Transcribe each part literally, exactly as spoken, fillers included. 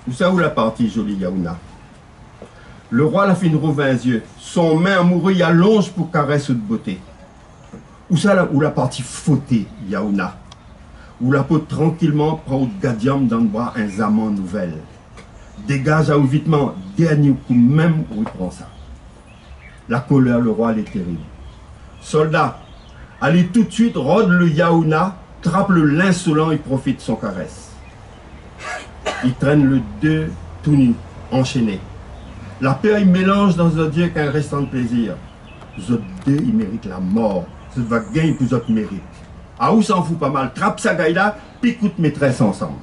Ousa ou la parti, zoli Yaouna ? Lo roi la fine rouv in zié. Son min amouré i alonz pou karès out boté. Ousa la, ou la parti foté, Yaouna ? Ou la po trankilman pran out gadiam dann bra in zaman nouvèl. Dégaz aou vitman, dernié kou mèm ou i pran sa. La kolèr lo roi lé térib. Solda, alé tout suit rod lo Yaouna, trap lo linsolan é profit son karès. I trène lé dé tou ni, anshéné. La pèr i mélanz dann zot zié èk in réstan plézir. Zot dé i mérit la mor. Zot va gingn pou zot mérit. Aou, sa fou pa mal. Trap sa gay la, pik out métrès ansanm.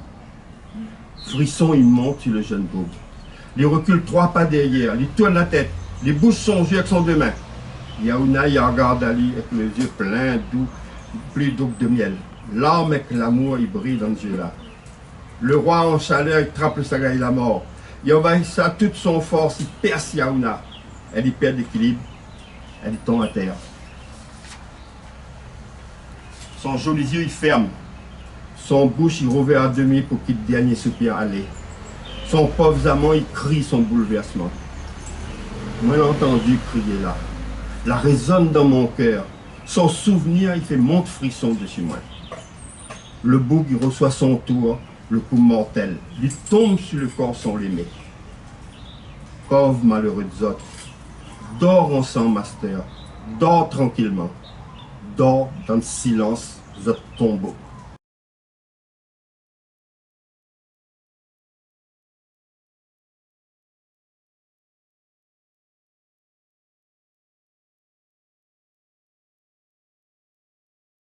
Frison i mont si lo jenn boug. Li rekil troi pa dèrièr, li tourn la tèt, li bouz son zié èk son dé min. Yaouna i rogard ali èk lé zié plin dou, pli dou k de mièl. Larm èk lamour i briy dann zié la. Lo roi an shalèr i trap lo sagay la mor. I anvoy sa tout son fors, i pèrs Yaouna. Èl i pèrd lékilib, èl i tonm atèr. Son zoli zié i fèrm. Son boush i rouvèr a demi pou kit dernié soupir alé. Son pov zaman i kri son boulvèrsman. Moin la antandi kriyé la. La rézone dann mon kèr. Son souvnir i fé mont frison dési moin. Lo boug i resoi son tour lo kou mortèl. Li tonm si lo kor son lémé. Pov maléré d'zot. Dor ansanm, mastèr. Dor trankilman. Dor dann silans zot tonbo.